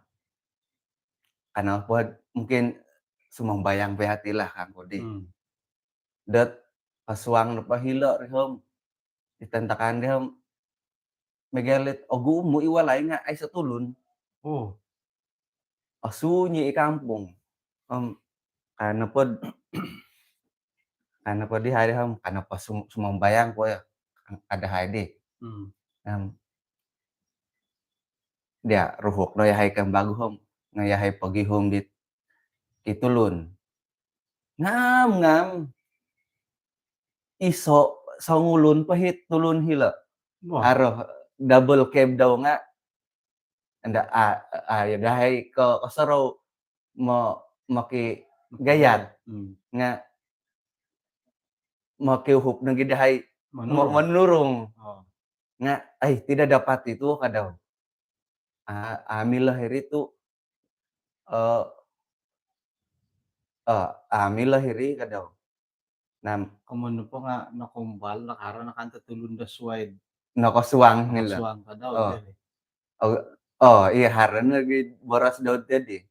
Karena apa mungkin sumambayang pe hati lah kangku di. Dot, kasuang no pahilo ri hom. Di tantakan di hom. Megalit, ogumu i walai nga aiso tulun. Oh. Osunyi i kampung. Om, kanapa d-, kanapa di hari hom, kanapa sum-, sumambayang ko ya, ada hai di. Om, dia ruhuk no yahai kembagu hom, no yahai pogihum dit kitulun. Ngam, ngam. Iso songulun po hit tulun hilo. Wah. Aro double cab dau nga. Anda, a, a, ya dahai ko, kosorou mo-, mokigayat. Nga, mokiuhup nogi dahai mo-, monurung. Oh. Nga, ai, tidak dapat itu, kadau. A, ambil lah iri tu, eh, eh, ambil lah iri, kadau. Nam. Komoyon nopo nga nakaumbal, nakaro nakan tulun do suai. Nakasuang nila. Nakasuang kadau. Oh. Oh, iya, haro nogi boros dau tadi.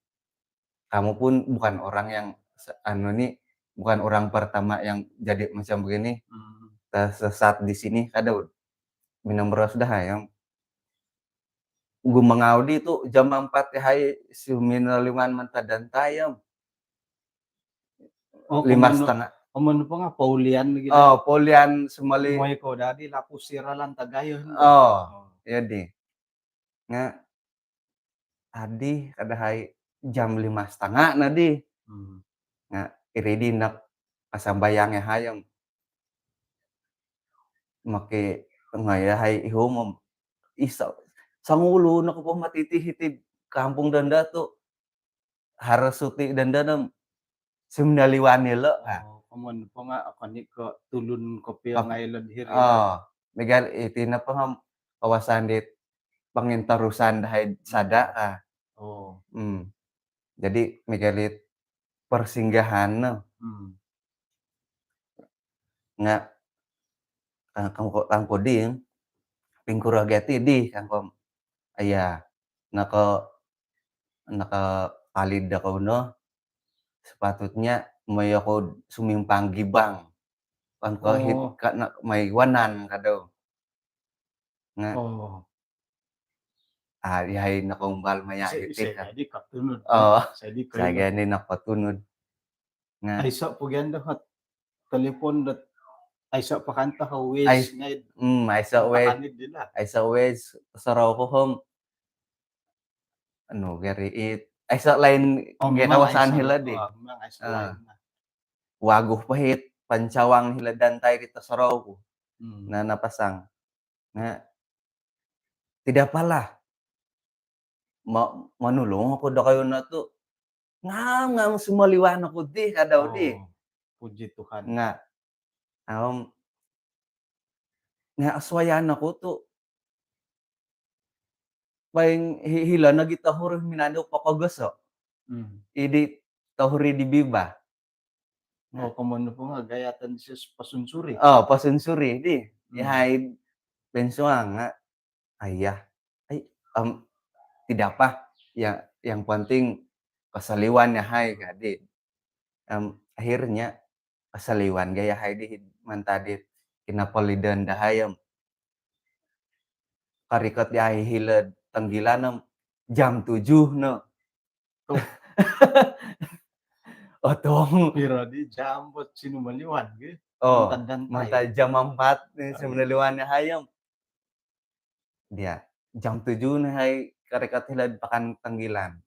Kamu pun bukan orang yang se-, anu ni, bukan orang pertama yang jadi macam begini. Tersesat di sini, kadau. Minum boros dahai, om. Gumangau di tu jam empat yahai suminoliwan mantad dantai, om. Oh, lima setengah. Komoyon nopo nga paulian lagi. Oh, paulian sumali. Moi ko dadi lapus siralan tagayo. Oh, iya di. Nga, adi, kadahai jam lima setengah nadi. Nga, iri di nakasambayang yahai, om. Maki, ngai yahai ihum, om. Iso, songulun no ko po matiti hiti kampung danda tu. Harus suti danda nam suminoliwan ilo ka. Oh, komoyon nopo nga okon i ko tulun kopio ngai lo dihiri. Oh, miagal iti nopo nga kawasan dit pangintarusan dahai sada ka. Oh. Hmm. Jadi miagal it persinggahan no. Hmm. Nga, eh, kangku, kangku di, pingkuro gia ti di, kangku. Iya, naka, nakapalid oku no. Sepatutnya moi oku sumimpang gibang. Kan ko hit ka na, moi wanan kadau. Nga. Oh. Ah, yahai nakaumbal maya iti ka. Jadi katunud. Oh, jadi katunud. Nga. Aiso po gia do hot telepon dot, aiso po kanto ho Waze ngai. Hmm, aiso Waze. Aiso Waze, sorou ku hom. Anu, gari it. Aiso line, oh, memang kawasan aiso, hilo di. Oh, memang aiso line lah. Wagu po hit pancawang hilo dantai di tosorou ku. Hmm. Na, napasang. Nga, tidak apalah. Ma-, manulung oku dokoyu no tu. Ngam, ngam sumoliwan oku di, kadau di. Oh, puji Tuhan. Nga, om, nga osuayan oku tu, paling hi- hilo nogi tohuri minandu pokogoso. Hmm. Idi tohuri di biba. Oh, komoyon nopo nga gayatan di sis pasunsuri. Oh, pasunsuri di. Hmm. Yahai pensuang nga, ayah. Ai, em, tidak apa. Ya, yang penting kesaliwan yahai kadi. Em, akhirnya kesaliwan ga yahai di mantad di kinapolidan dahai, em. Karikot yahai hilo'd Tenggilan, em, jam tujuh no. Tuh. Otong. Piro di jam buat sinumaliwan, gitu. Oh, mantad dan mantad jam empat ni, oh, iya, sinumaliwan yahai, em. Dia, jam tujuh ni hai karikot hilo'd Pakan Tenggilan.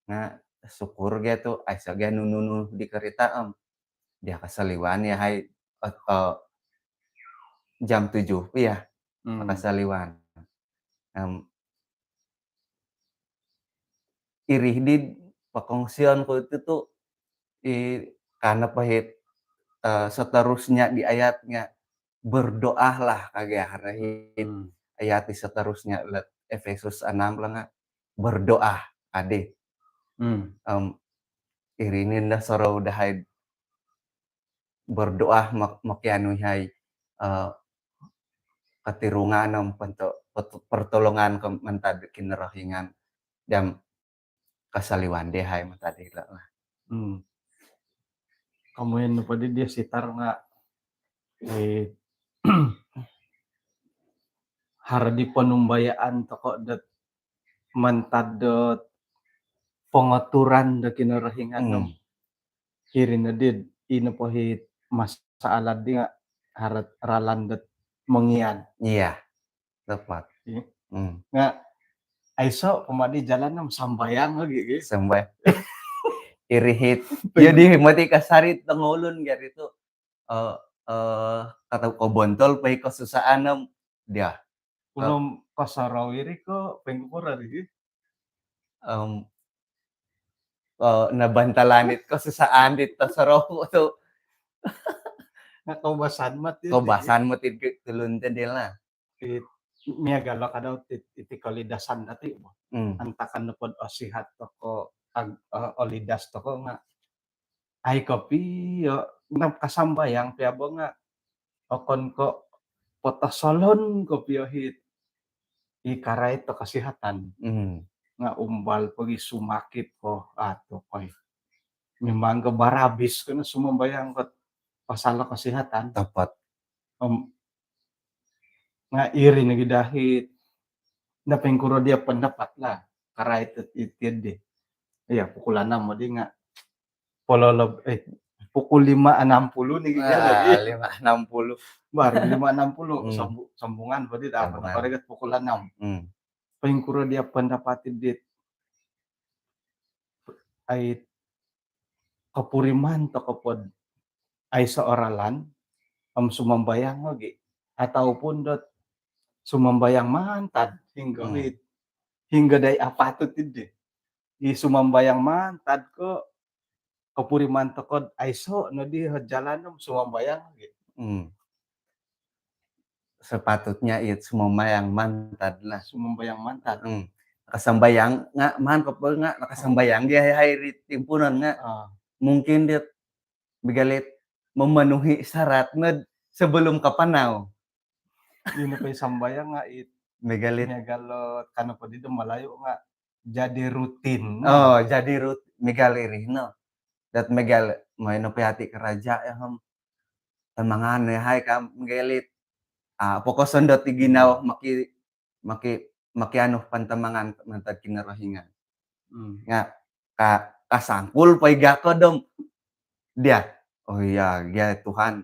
Nga syukur gia tu, aiso gia nunu-nunu di kerita, em. Dia kesaliwan yahai, eh, eh, jam tujuh, iya. Hmm. Kesaliwan. Em, iri di pokongsion ku itu tu, i, karena pahit, eh, seterusnya di ayat nga, berdoalah kagi, karena hit, hmm, ayat di seterusnya, let Efesus enam lah nga, berdoa kadi. Hmm. Em, iri ni nda sorou dahai berdoa mak- makianu hai, eh, ketirungan om pento- pet- pertolongan ke mantad Kinorohingan. Jam kesaliwan dahai mantad ilo lah. Hmm. Komoyon nopo di dia sitar nga, eh, haro di ponumbayaan toko dot mantad dot pengaturan do Kinorohingan. Hmm. Iri no di, ino po hit masalah di nga haro ralan dot mongian. Iya. Tepat. Iya. Hmm. Nga aiso pama di jalan om sambayang lagi, gitu. Sambayang. Iri hit. Jadi mati kasarit tengulun gari tu, eh, eh, kata ko bontol pai kesusahan, em, dia. Ulun kosorou iri ko pengkukura di. Em, eh, nabantalan it kesusahan dit tosorou tu. Nga koubasan mati. Koubasan mati tulun tadi lah. It, miagal lo kada iti, iti kolidasan dati bo. Hmm. Antakan nopod osihat toko, ag- eh, olidas toko nga ai kopio, nakasambayang pia bo nga okon ko potosolon kopio hit i karait do kesihatan. Hmm. Nga umbal pogi sumakit ko, ah, tokoi. Memang ke barabis kena sumambayang ko pasal kesihatan. Tepat. Om, nga iri nogi dahai, nda pengkuro dia pendapat lah. Karait iti di. Iya, pukul enam modi nga pololob, eh, pukul lima enam puluh ni kita lagi. Lima enam puluh. Baru lima enam puluh. Hmm. Sambu- sambungan berarti dah. Sambungan. Pada pukul enam. Hmm. Pengkuro dia pendapat dit. Ai kopuriman toko pod aiso ralan om sumambayang lagi. Ataupun dot sumambayang mantad hinggo, hmm, hit. Hinggo dai apatut iti. I sumambayang mantad ko kopuriman toko dot aiso no di jalan om sumambayang lagi. Hmm. Sepatutnya it sumambayang mantad lah. Sumambayang mantad. Hmm. Nakasambayang nga, maan ko po nga nakasambayang dia hai ri timpuunon nga. Ah. Mungkin dia miagal it memenuhi syarat nod sebelum kapanau. Ino po i sambayang nga it miagal it. Miagal lo kano po di do Malayu nga jadi rutin. Oh, jadi rut- miagal iri no. Dat miagal mai no pihati karaja ya, om tamangan ya hai kam miagal it. Ah, pokok sondot di ginawo, hmm, maki- maki- maki anu pantamangan mantad Kinorohingan. Hmm. Nga ka- kasangkul po i gakod om dia. Oh iya, ya Tuhan.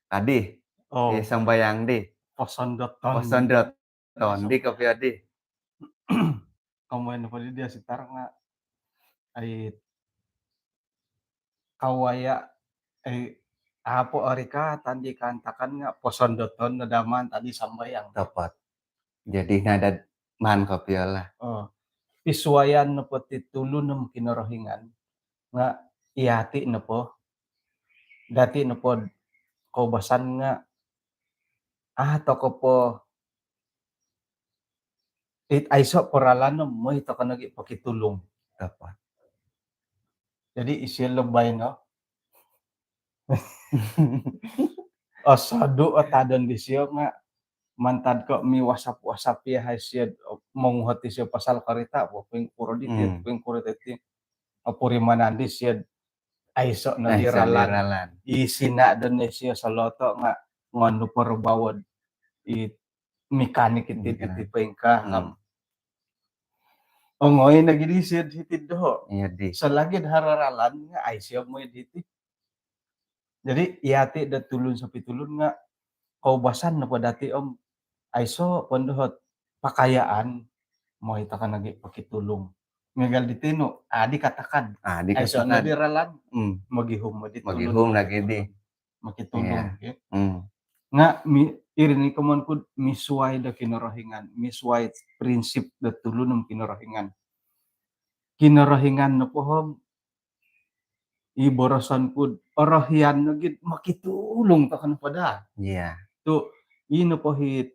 Kadi. Oh. Di sambayang di. Posondoton. Posondoton di kopio di. Komoyon po di dia sitar nga ai kawaya, eh, apo orikatan di kaantakan nga posondoton no daa mantad di sambayang. Tepat. Jadi nadad maan kopio lah. Oh. Pisuayan nopo ti tulun om Kinorohingan nga iyati nopo, dati nopo koubasan nga, ah, toko po it aiso' po ralan no, moi toko' nogi' pokitulung. Topot. Jadi isio lo baino. Osodu' o tadon disio nga' mantad ko' miwasap-wasap iyahai sio, monguhot isio pasal karita' po, poingkuro diti, hmm, poingkuro diti. Opurimanan disio, aiso' no di ralan. Aiso' di ralan. I sina' do ni sio soloto' nga' ngonu porobawod i mekanik iti, mekanik iti poingkaa. Hmm. Ongoi nogi' disio hiti'd doho'. Iya di. Selagi do haro ralan nga' aiso' moi diti. Jadi iyati' do tulun sopitulun nga' koubasan nopo dati' om aiso' po doho't pakayaan, moi toko' nogi' pokitulung. Miagal di tinu, adi katakan. Adi katakan. Aiso' no di ralan. Hmm. Mogihum di tulun. Mogihum nogi' di. Mokitulung, iya, ki. Hmm. Nga' mi-, iri ni komoyon ku'd misuwai do Kinorohingan, misuwai prinsip do tulun om Kinorohingan. Kinorohingan nopo om i boroson ku'd orohian nogi'd mokitulung toko' nopo daa. Iya. Tu' i nopo hit,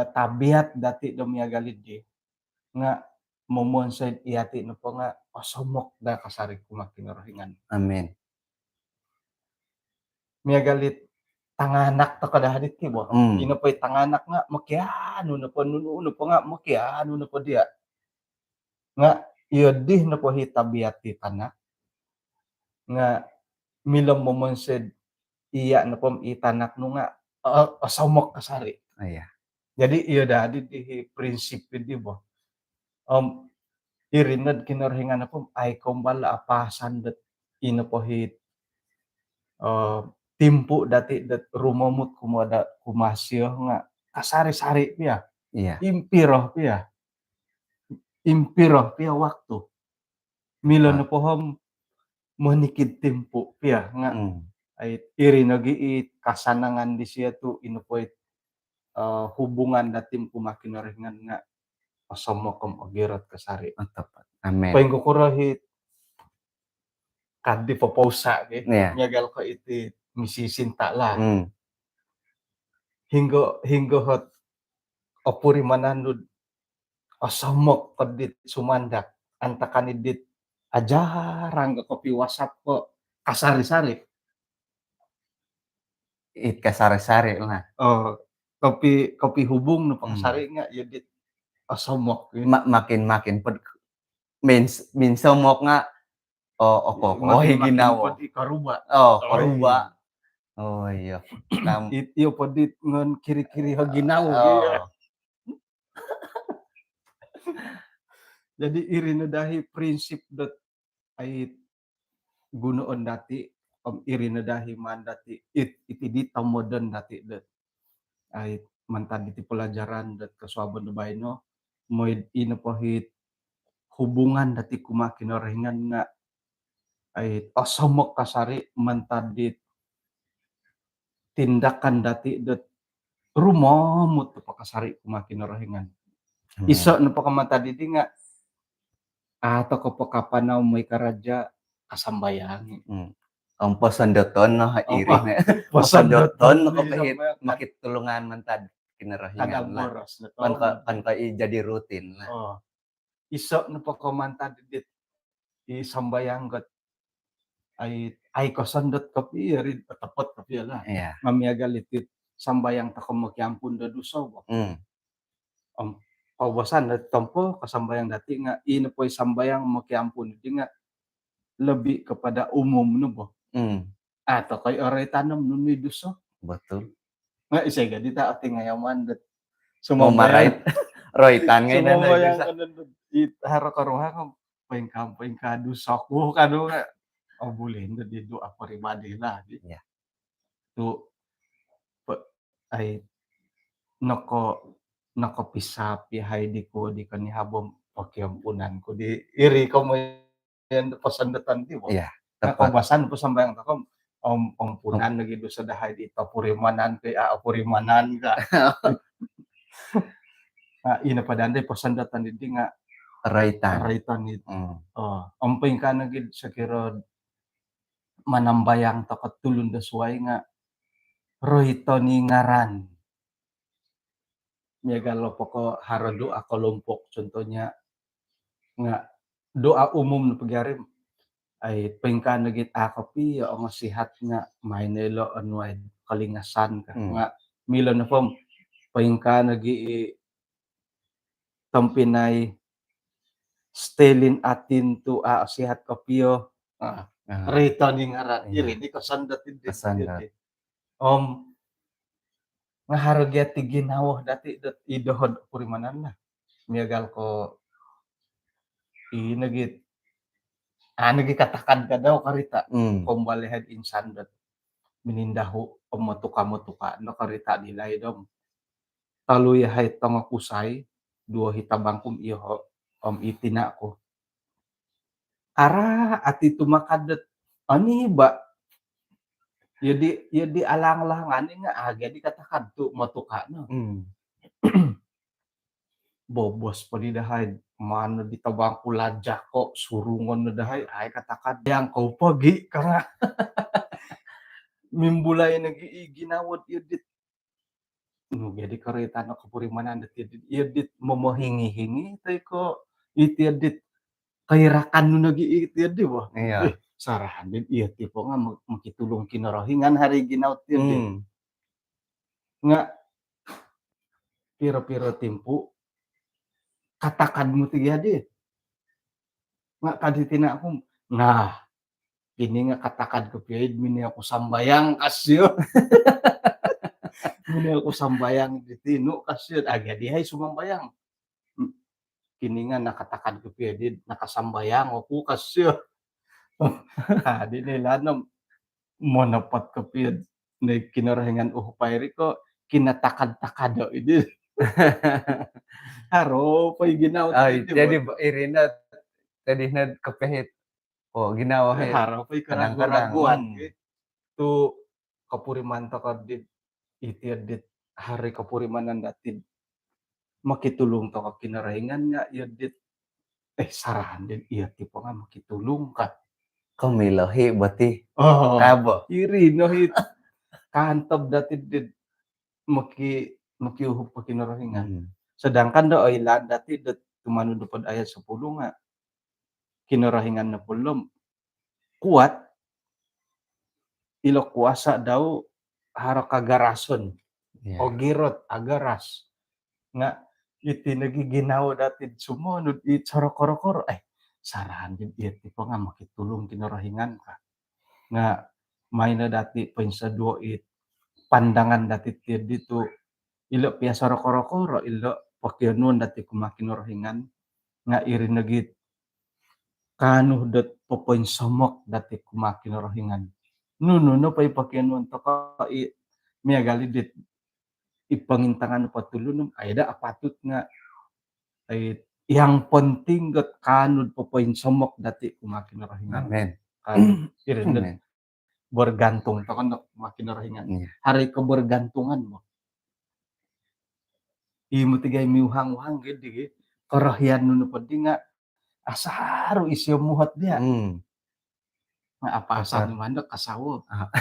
eh, tabiat dati' do miagal iddi nga' momonsoi'd iyati' nopo nga' osomok daa kasari' kumaa Kinorohingan. Amin. Miagal it tanganak toko' daa diti bo. Hmm. I nopo i tanganak nga' mokianu nopo nunu nopo nga' mokianu nopo diya'. Nga' iyo di nopo hi tabiat di tanak nga' milo momonsoi'd iya' nopo i tanak nu nga', eh, osomok kasari'. Iya. Jadi iyo daa di, di prinsip di bo. Om iri nod Kinorohingan nopo om ai kombal apasan dot i nopo hi, eh, timpu' dati' dot rumomut kumaa da, kumaa sio nga' kasari-sari pia. Iya. Impiro pia. Impiro pia waktu. Milo nopo om monikid timpu' pia nga'. Hmm. Ai, iri nogi i kasanangan disio tu' i nopo i, eh, hubungan dati' kumaa Kinorohingan nga' osomok om ogirot kasari'. Oh, topot. Amin. Poingkukuro hi kaddi popousa' ki. Iya. Miagal ko iti misi sinta' lah. Hmm. Hinggo, hinggo hot opurimanan nu'd osomok ko dit sumandak, antakan i dit ajarang ko kopi WhatsApp ko kasari-sari. It kasari-sari lah. Oh, kopi, kopi hubung nu, hmm, pakasari' nga' iyo dit osomok. Ma-, makin-makin pod min-, minsomok nga', oh, oko, oh, makin-makin ginawo. Pod i koruba'. Oh, oh, koruba'. Iya. Oh, iya. Tam- it, iyo pod it ngon kiri-kiri ho ginawo. Oh. Iya. Jadi iri no daa hi prinsip dot ai gunoon dati', om iri no daa hi maan dati', it, iti di tomodon dati' dot ai mantad iti pelajaran dot kosuabon do baino, moi i nopo hi hubungan dati' kumaa Kinorohingan nga' ai osomok kasari' mantad dit tindakan dati' dot rumomut nopo kasari' kumaa Kinorohingan. Hmm. Iso' nopo ko mantad iddi nga' a' toko po kapanau moi karaja, kasambayang. Hmm. Om posondoton no, oh, iri. Posondoton no ko pahit, sambayang. Mokitulungan mantad Kinorohingan lah. Kada boros no. Kan ko, kan ko i jadi rutin lah. Oh. Iso' nopo ko mantad dit i sambayang got ai, ai kosondot kopio ri, topot kopio lah. Iya. Nga' miagal iti sambayang toko mokiampun do duso bo. Hmm. Om koubasan dot tompo ko sambayang dati' nga' i nopo i sambayang mokiampun iddi nga' lebih kepada umum no bo. Hmm. A' toko i oroitan om nunu i duso. Betul. Nga' isai gaddi ta' ati ngayaman dot sumambayang. Roitan ngai' nandai duso. Sumambayang nandai duso. It haro koruhang om poingkaa, poingkaa duso ku kanu nga'. Oh, buli ndo di doa peribadi lah di. Iya. Tu' pe-, ai, noko, nokopisap iyahai di ku di konihabom pokiampunan ku di iri komoyon posondoton ti bo. Iya, topot. Nga' koubasan po sambayang toko om, om, ompunan lagi duso dahai di topurimanan ka, a' opurimanan ka. Nah, ino po daa di posondoton iddi nga' roitan. Roitan it. Hmm. Oh, om poingkaa nogi sokiro manambayang toko tulun do suwai nga' roiton i ngaran. miagal lo poko haro doa kelompok, contohnya nga doa umum no pagi ari, ai, poingkaa nogi a kopio ongosihat nga main ilo onuai kolingasan ka. Hmm. Nga milo no pom poingkaa nogi i tompinai Stalin Atin tu a sihat kopio. Ah, ah. Rito ni ngaran. Iya. Iri ni kosondot iri. Kosondot. Om nga haro gia ti ginawo dati dot i doho do purimanan lah. Miagal ko i nogi, ah, nogi katakad ka dau karita. Hmm. Kombali hai insan dot minindahu om motuka-motuka no karita di laid om. Tolu yahai tongokusai, duo hi tabangku om iyoho om i tina ku. Ara ati tumakad dot, ani ba. Iyo di, iyo di alang-alang ani nga agi di katakad tu motuka no. Hmm. Bobos po di dahai, mano di tabangku lajako, surungon no dahai, ai katakad. Yang kau pagi ka nga. Mimbulai nogi i ginawo iyo dit. Nu gia di karita no kopurimanan dati iyo dit momohingi-hingi toi ko iti iyo dit kairakan nu nogi iti iyo di bo. Iya. Eh, sarahan dit iyo ti po nga mo-, mokitulung Kinorohingan haro ginawo ti iyo dit. Hmm. Nga piro-piro timpu katakad mu ti gia di. Nga ka di tina ku, nah, kini nga katakad kopio id mini oku sambayang kasio. Mini oku sambayang di tinu kasio. Agi di hai sumambayang. Kini nga nakatakad kopio di nakasambayang oku kasio. Ah, di ni lanom monopot kopio ni Kinorohingan uhupai ri ko kinatakad-takado idi. Haro po i ginawo. Ai, jadi iri no, jadi no kopihit. Oh, ginawo hai. Haro po i kadang-kadang keraguan-raguan. Hmm. Tu kopuriman toko dit, iti dit hari kopurimanan dati. Mokitulung toko Kinorohingan nga iyo dit, eh, sarahan dit iyo ti po nga mokitulung ka. Komilohi boti. Oh, ka bo. Iri no hit. Kantob dati dit moki-, mokiuhup ko Kinorohingan. Hmm. Sedangkan do oilaan dati dot tumanud do pod ayat sepuluh nga Kinorohingan nopo lo om kuat, ilo kuasa dau haro kagarason. Ya. Ogirot, agaras. Nga iti nogi ginawo dati sumonud i soro koro-koro. Eh, sarahan di iyo ti po nga mokitulung Kinorohingan ka. Nga maino dati poinsoduo i pandangan dati ti di tu ilo pia soro koro-koro, ilo pokionuon dati kumaa Kinorohingan, nga iri nogi kaanu dot popoinsomok dati kumaa Kinorohingan. Nunu nopo i pokionuon toko i miagal i dit i pongintangan po tulun om ai da apatut nga, ai, yang penting dot kaanu popoinsomok dati kumaa Kinorohingan. Amin. Kan iri dot bergantung toko no kumaa Kinorohingan. Iya. Hari kebergantungan mo. Imo ti gai miuhang-uhang gidi gi. Korohian nu nopo di nga asaru isio muhot dia. Hmm. Nga apasan mando kasawo. Ah.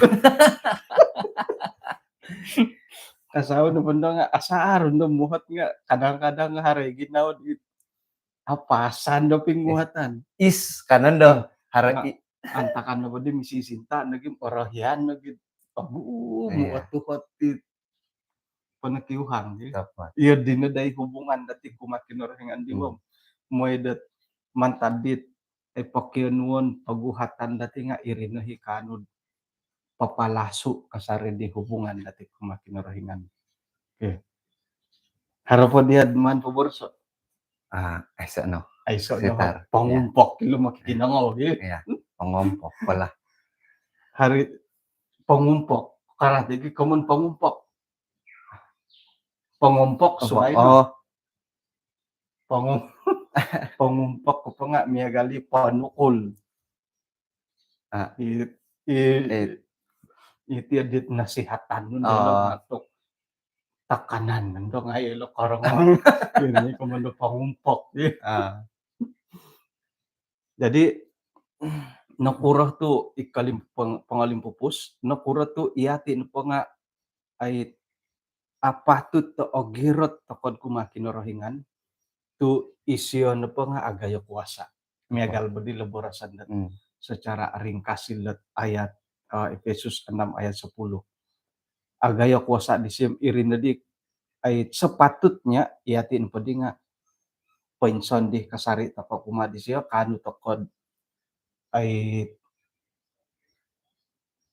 Kasawo nopo ndo nga asaru ndo muhot nga kadang-kadang haro i ginawo di apasan do pinguhatan. Is, kanan do. Haro i. Antakan nopo di misi sinta nogi orohian nogi. Agu, iya, muhot-uhot ti ponokiuhang, ya. Tepat. Iyo dino dai hubungan dati kumaa Kinorohingan di. Hmm. Wong. Moi dot mantad dit, eh, pokionuon, poguhatan dati nga iri no hi kaanu papalasu kasari di hubungan dati kumaa Kinorohingan. Oke. Haro po dia maan poboroso. Ah, aiso no. Aiso no. Sekitar. Pongumpok, ya. Ilo mokikinongou, ya. Iya, pongumpok pala. Hari pongumpok. Karati gi komoyon pongumpok. Pongumpok, apa? Suai no. Oh. Pongum-, pongumpok ko po nga miagal i ponukul. Ah. I, i, eh, iti dit nasihatan nu, oh, dalam bentuk tekanan, bentuk ngai lo korong. Ini komoyon do pongumpok, ya. Ah. Jadi, nokuro tu i kalim-, peng-, pengalimpupus, nokuro tu i ati nopo nga ai apatut do ogirot tokou kumaa Kinorohingan, tu isio nopo nga agayo kuasa. Miagal bodi lo boroson dot secara ringkas ilot ayat, eh, Efesus enam ayat sepuluh. Agayo kuasa disio, iri nodi ai sepatutnya yati nopo di nga poinsandi kasari tokou kumaa disio, kaanu tokou ai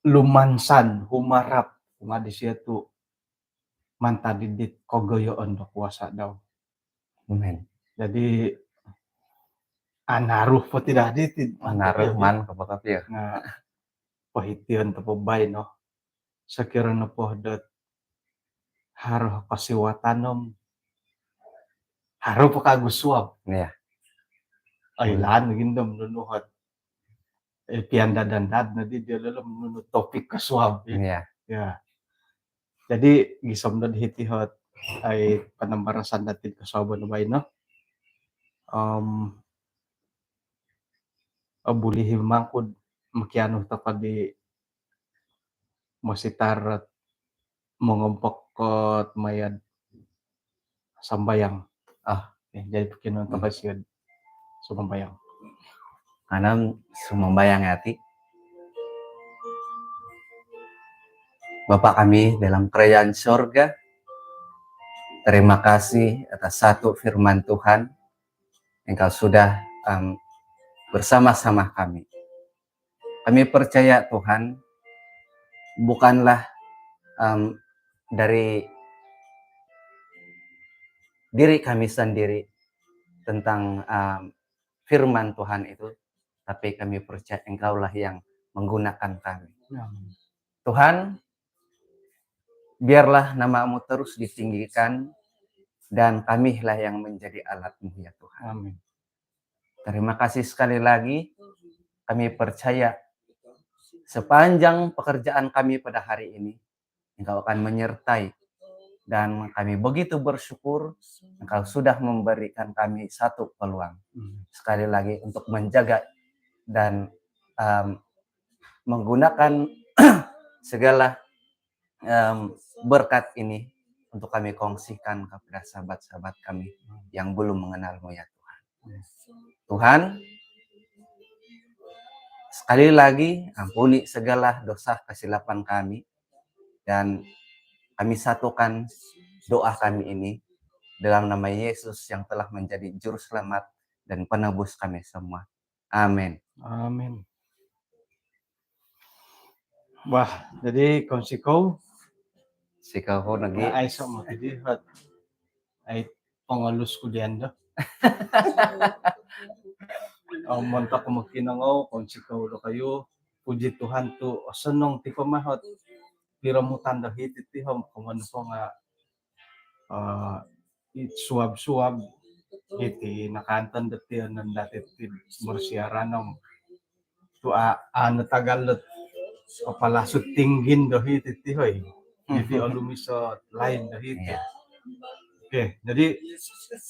lumansan, humarap kumaa disio tu mantad dit kogoyoon do kuasa dau. Amin. Jadi anaru po tidak di ti. Anaru man kapakapio. Nah, pohition tokou baino. Sokiro nopo dot haro kosiwatan om haro po kagu suab. Iya. Oilaan gindom nunuhot. Eh, pian dadan dad nadi dia lelom nunu topik kosuab. Iya. Ya. Jadi gisom dot hiti hot ai panambarasan dati kosuabon baino. Om, eh, bulihi mangkud mokianu tokou di mositar mongompok kot maya'd sambayang. Ah, eh, jadi pokionuon tokou sio sumambayang. Kanou sumambayang yati. Bapa kami dalam kerajaan sorga, terima kasih atas satu firman Tuhan Engkau sudah, em, bersama-sama kami. Kami percaya, Tuhan, bukanlah, em, dari diri kami sendiri tentang, em, firman Tuhan itu, tapi kami percaya Engkaulah yang menggunakan kami. Amin. Tuhan, biarlah nama-Mu terus ditinggikan dan kamilah yang menjadi alat-Mu, ya Tuhan. Amin. Terima kasih sekali lagi. Kami percaya sepanjang pekerjaan kami pada hari ini, Engkau akan menyertai. Dan kami begitu bersyukur Engkau sudah memberikan kami satu peluang. Hmm. Sekali lagi untuk menjaga dan, em, menggunakan segala, em, berkat ini untuk kami kongsikan kepada sahabat-sahabat kami yang belum mengenal-Mu, ya Tuhan. Tuhan, sekali lagi ampuni segala dosa kesilapan kami, dan kami satukan doa kami ini dalam nama Yesus yang telah menjadi juru selamat dan penebus kami semua. Amin. Amin. Wah, jadi kounsikou. Sikou ko nogi. Ai, sama jadi, hot. Ai, pongolus ku dian do. Oh, montok mokinongou, kounsikou dokoyu. Puji Tuhan tu, oh, osonong ti pamahot. Piromutan do hiti ti om, komoyon nopo nga, eh, it suab-suab iti nakaantan do tionon dati ti bersiaran om tu a, anu tagal dot kepala syuting gin do hiti ti, hoi. Jadi olumis o lain do hiti. Iya. Okey, jadi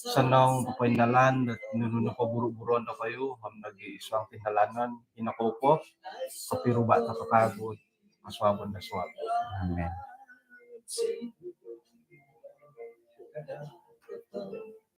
osonong popoindalan dot nunu nopo buru-buruon dokoyu om nogi id suang tindalanon, ino kou po, kopiruba tokou kagu kosuabon do suab. Amin.